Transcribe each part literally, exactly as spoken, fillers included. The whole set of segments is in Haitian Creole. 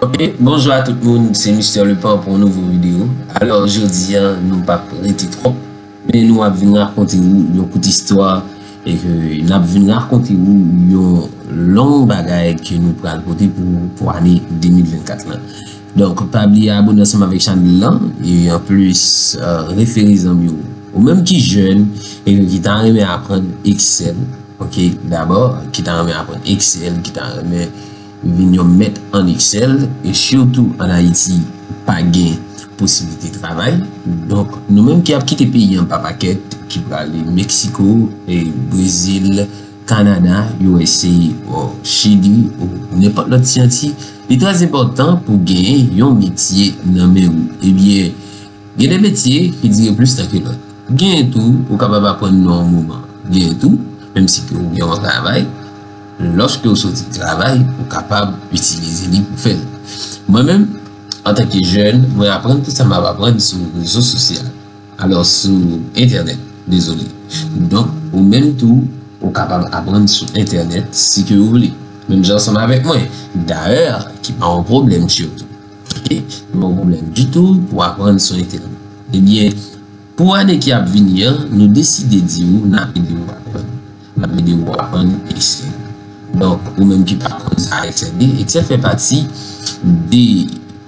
Ok, bonjou a tout moun, se Mister Lepant pou yon nouvo videyo. Alò, jodi a, nou p ap rete twòp, men nou ap vin rakonte ou yon kout istwa, e ke n ap vin rakonte ou yon long bagay ke nou pral pote pou, pou ane de mil vennkat lan. Donk, pa bliye abone ansanm avèk chanèl lan, e anplis, euh, refere zanmi w. Ou menm ki jèn, e ke ki ta renmen aprann Excel, ok, dabò, ki ta renmen aprann Excel, ki ta renmen vin yon mèt an Excel, e sitou ann Ayiti, pa gen posiblite travay. Donk, nou menm ki ap kite peyi an pa pakèt, ki prale Meksiko, e Brezil, Kanada, U S A, o Chili, ou nenpòt lòt syanti, li trè enpòtan pou genyen yon metye nan men ou. Ebyen, gen de metye ki dire plis tan ke lòt. Genyen tou, ou kapab aprann nan yon moman. Genyen tou, menm si ke ou gen yon travay, lòske ou soti travay, ou kapab itilize li pou fè l. Mwen menm, antanke jèn, mwen aprann tout sa m ap aprann sou rezo sosyal. Alò, sou entènèt, dezole. Donk, ou menm tou, ou kapab aprann sou entènèt si ke ou vle. Menm jan ansanm avèk mwen. Dayè, ki pa yon pwoblèm sitou. Ok? Ki pa yon pwoblèm ditou pou aprann sou entènèt. Ebyen, pou ane ki ap vini an, nou deside di w n ap ede w aprann. N ap ede w aprann Excel. Donk, ou menm ki pa konn sa Excel ye, Excel fè pati de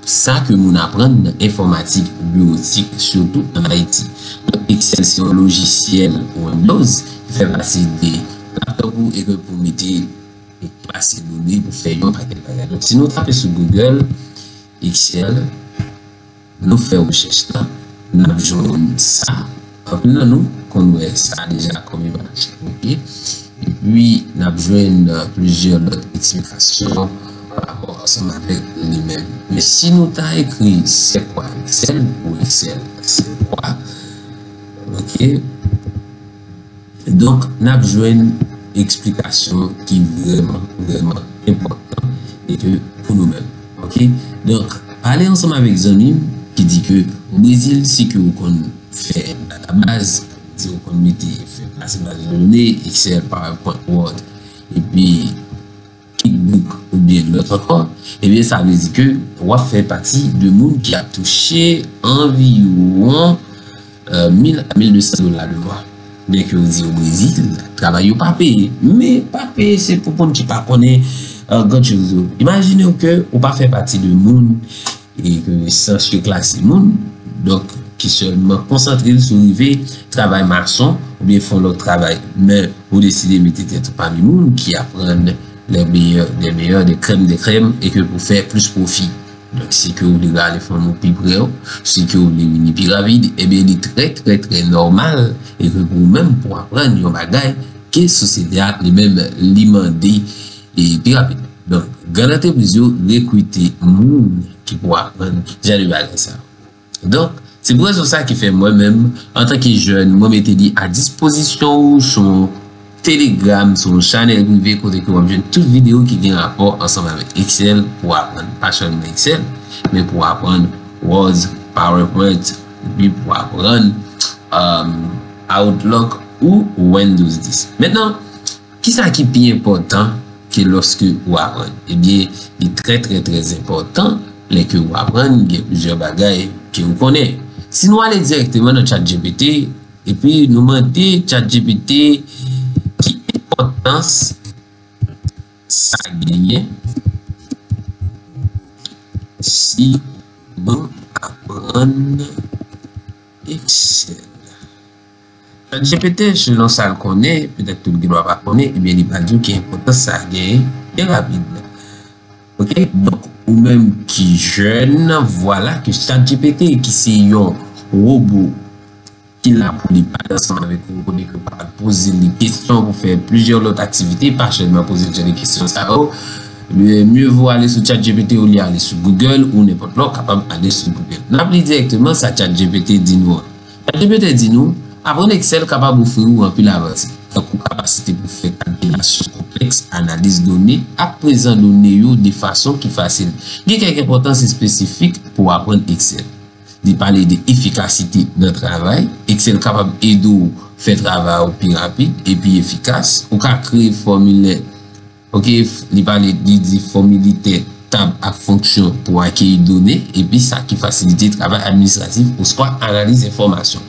sa ke moun aprann nan enfòmatik biwotik, sitou ann Ayiti. Donk, Excel se yon lojisyèl Windows ki fè pati de laptop ou e ke pou mete e pase done pou fè yon pakèt bagay. Donk, si nou tape sou Google Excel, nou fè rechèch la, n ap jwenn sa. Anpil nan nou konn wè sa deja kòm imaj, ok? Epi, n ap jwenn, euh, plizyè lòt eksplikasyon pa rapò ansanm avèk li menm. Men si nou ta ekri c'est quoi Excel ou Excel c'est quoi, ok? Donk, n ap jwenn eksplikasyon ki vrèman, vrèman enpòtan e ke pou nou menm. Ok? Donk, pale ansanm avèk zanmi m ki di ke o Brezil, si ke ou konn fè database, si ou konn mete, fè plase baz de done, Excel, PowerPoint, Word, epi QuickBook oubyen lòt ankò, ebyen, sa vle di ke w ap fè pati de moun ki ap touche anviwon, euh, mil a mil de san dola de mwa. Byen ke yo di o Brezil, travay yo pa peye. Men pa peye, se pou moun ki pa konnen, euh, gran choz yo. Imajine w ke ou pa fè pati de moun e ke sans yo klase moun, donk ki sèlman konsantre l sou rive travay mason oubyen fè yon lòt travay, men ou deside mete tèt ou pami moun ki aprann les meilleurs des meilleurs, des crèmes des crèmes, e ke pou fè plis pwofi. Donk, si ke ou vle rale fanmi w pi pre w, si ke ou vle vini pi rapid, ebyen, li trè, trè, trè nòmal, e ke pou ou menm, pou aprann yon bagay ke sosyete a, li menm, li mande, e pi rapid. Donk, gran antrepriz yo rekrite moun ki pou aprann jan de bagay sa yo. Donk, se pou rezon sa ki fè mwen menm, antanke jèn, mwen mete li a dispozisyon ou sou Telegram, sou yon chanèl prive kote ke w ap jwenn tout videyo ki gen rapò ansanm avèk Excel pou aprann, pa sèlman Excel, men pou aprann Word, PowerPoint, epi pou aprann, um, Outlook ou Windows dis. Mentnan, kisa ki pi enpòtan ke lòske ou aprann? Ebyen, li trè, trè, trè enpòtan lè ke ou aprann, gen plizyè bagay ke ou konnen. Si nou ale dirèkteman nan ChatGPT, epi nou mande ChatGPT ki enpòtans sa genyen si nou aprann Excel. ChatGPT, selon sa l konnen, petèt ke l gendwa pa konnen, ebyen, li pral di w ki enpòtans sa genyen byen rapid. Ok? Donk, ou menm ki jèn, vwala ke ChatGPT, ki se yon wobo ki la pou li pale ansanm avèk ou, kote ke w kapab poze li kesyon pou fè plizyè lòt aktivite, pa sèlman poze l jan de kesyon sa yo. Mye, mye vo ale sou ChatGPT olye ale sou Google ou nenpòt lè w kapab ale sou Google. N ap li dirèkteman sa ChatGPT di nou an. ChatGPT di nou, aprann Excel kapab ofri ou anpil avanse, tankou kapasite pou fè kalkilasyon konplèks, analiz done, ak prezan done yo de fason ki fasil. Gen kèk enpòtans espesifik pou aprann Excel. Li pale de efikasite nan travay. Excel kapab ede w fè travay ou pi rapid e pi efikas. Ou ka kreye fòmilè, ok, f-, li pale, li di fòmilitè, tab ak fonksyon pou akeyi done, epi sa ki fasilite travay administratif oswa analiz enfòmasyon.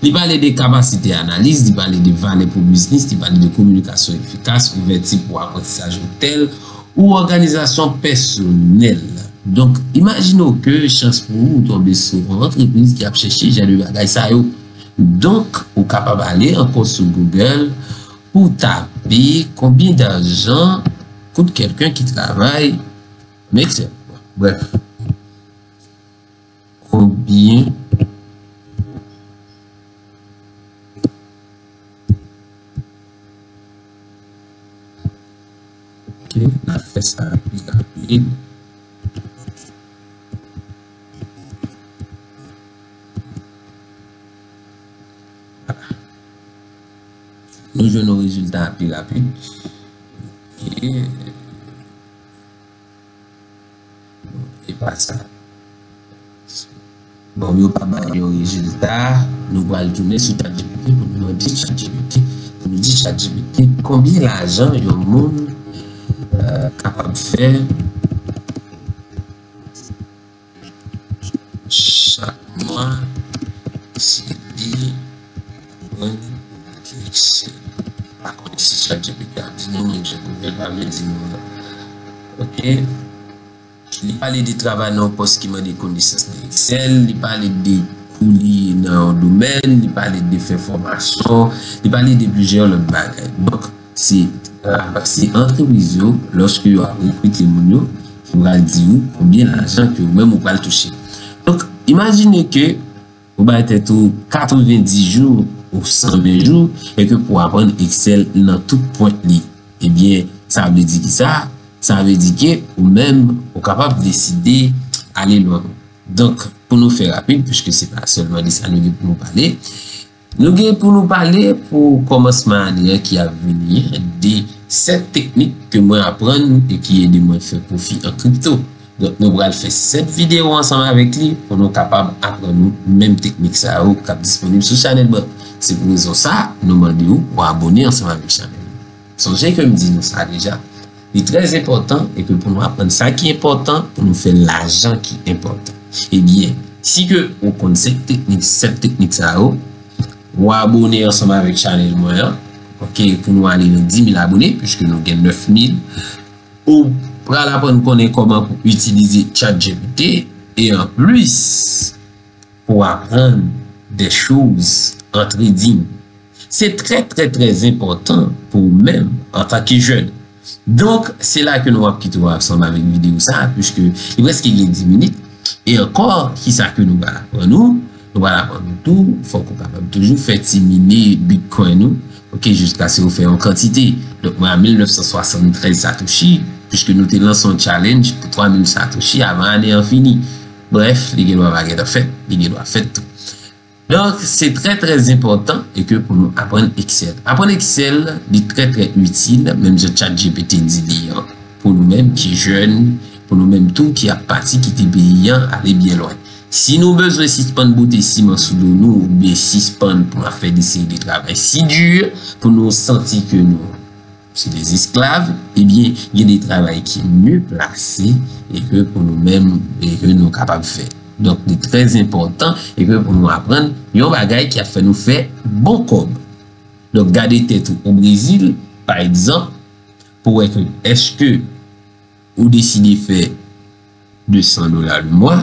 Li pale de kapasite analiz, li pale de valè pou biznis, li pale de kominikasyon efikas, ouvèti pou aprantisaj otèl ou òganizasyon pèsonèl. Donk, imajine w ke chans pou ou tonbe sou yon antrepriz ki ap chèche jan de bagay sa yo. Donk, ou kapab ale ankò sou Google pou w tape combien d'argent coûte quelqu'un qui travaille Mèsi. Bref. Combien Ok, n a fè sa pi rapid. Voilà. Nou jwenn yon rezilta pi rapid. Ok. E pa sa. Bon, yo pa bay yon rezilta, nou pral tounen sou ChatGPT pou nou mande ChatGPT, pou nou di ChatGPT konbyen lajan yon moun, euh, kapab fè chak mwa si li aprann Excel. Pa konnen si ChatGPT ap di nou, men Google pa vle di nou. Ok. Li pale de travay nan yon pòs ki mande konesans nan Excel, li pale de kou li ye nan yon domèn, li pale de fè fòmasyon, li pale de plizyè lòt bagay. Donk, se, se antrepriz yo, lòske yo ap rekrite moun yo, ki pral di ou konbyen lajan ke ou menm ou pral touche. Donk, imajine ke ou bay tèt ou katrevendis jou ou san ven jou, e ke pou aprann Excel nan tout pwent li. Ebyen, sa vle di ki sa? Sa vle di ke ou menm, ou kapab deside ale lwen. Donk, pou nou fè rapid, piske se pa sèlman de sa nou gen pou nou pale, nou gen pou nou pale pou kòmansman ane an ki ap vini, de sèt teknik ke mwen aprann e ki ede mwen fè pwofi an kripto. Donk, nou pral fè sèt videyo ansanm avèk li pou nou kapab aprann nou menm teknik sa yo k ap disponib sou chanèl mwen. Se pou rezon sa, nou mande w pou abone ansanm avèk chanèl mwen. Sonje ke m di nou sa deja, li trè enpòtan e ke pou nou aprann sa ki enpòtan, pou nou fè lajan ki enpòtan. Ebyen, si ke ou konn sèt teknik, sèt teknik sa yo, ou abone ansanm avèk chanèl mwen an, ok, pou nou ale nan dis mil abone, piske nou gen nèf mil. Ou pral aprann konnen kòman pou itilize ChatGPT e anplis, pou aprann de choz an trading. Se trè, trè, trè enpòtan pou ou menm antanke jèn. Donk, se la ke nou ap kite w ansanm avèk videyo sa a, piske li prèske gen dis minit. E ankò, kisa ke nou pral aprann ou? Nou pral aprann ou tou, fòk ou kapab toujou fè ti mine Bitcoin ou, ok, jiskaske ou fè yon kantite. Donk, mwen a mil nèf san swasanntrèz Satoshi, piske nou te lanse yon challenge pou twa mil Satoshi avan ane an fini. Brèf, li gen dwa pa gentan fèt, li gen dwa fèt tou. Donk, se trè, trè enpòtan e ke pou nou aprann Excel. Aprann Excel, li trè, trè itil, menm jan ChatGPT di li an. Pou nou menm ki jèn, pou nou menm tou ki ap pati kite peyi an ale byen lwen. Si nou bezwen sispann bote siman sou do nou, oubyen sispann pou n ap fè de seri de travay si di, pou nou santi ke nou se de esklav, ebyen, gen de travay ki mye plase e ke pou nou menm, e ke nou kapab fè. Donk, li trè enpòtan e ke pou nou aprann yon bagay ki ap fè nou fè bon kòb. Donk, gade tèt ou o Brezil, pa egzanp, pou wè ke èske ou deside fè de san dola le mwa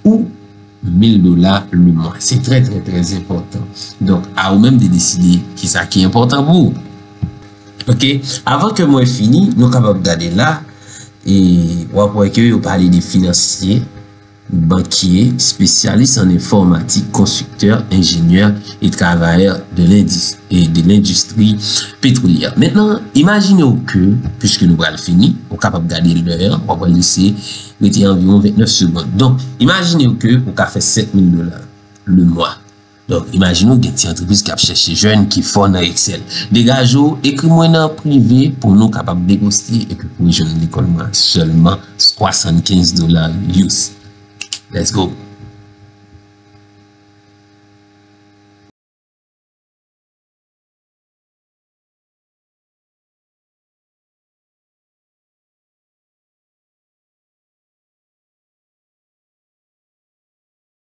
ou mil dola le mwa. Se trè, trè, trè enpòtan. Donk, a ou menm de deside kisa ki enpòtan pou ou. Ok? Avan ke mwen fini, nou kapab gade la, e w ap wè ke yo pale de finansye, bankye, spesyalis an enfòmatik, konstriktè, enjenyè e travayè de lendis-, e de lendistri petwolyè. Mentnan, imajine w ke, piske nou pral fini, ou kapab gade lè an, w ap lese rete anviwon vennèf segonn. Donk, imajine w ke ou ka fè sèt mil dola le mwa. Donk, imajine w gen ti antrepriz k ap chèche jèn ki fò nan Excel. Degaje w, ekri mwen nan prive pou nou kapab negosye e ke pou w jwenn lekòl mwen sèlman swasannkenz dola U S. Let's go.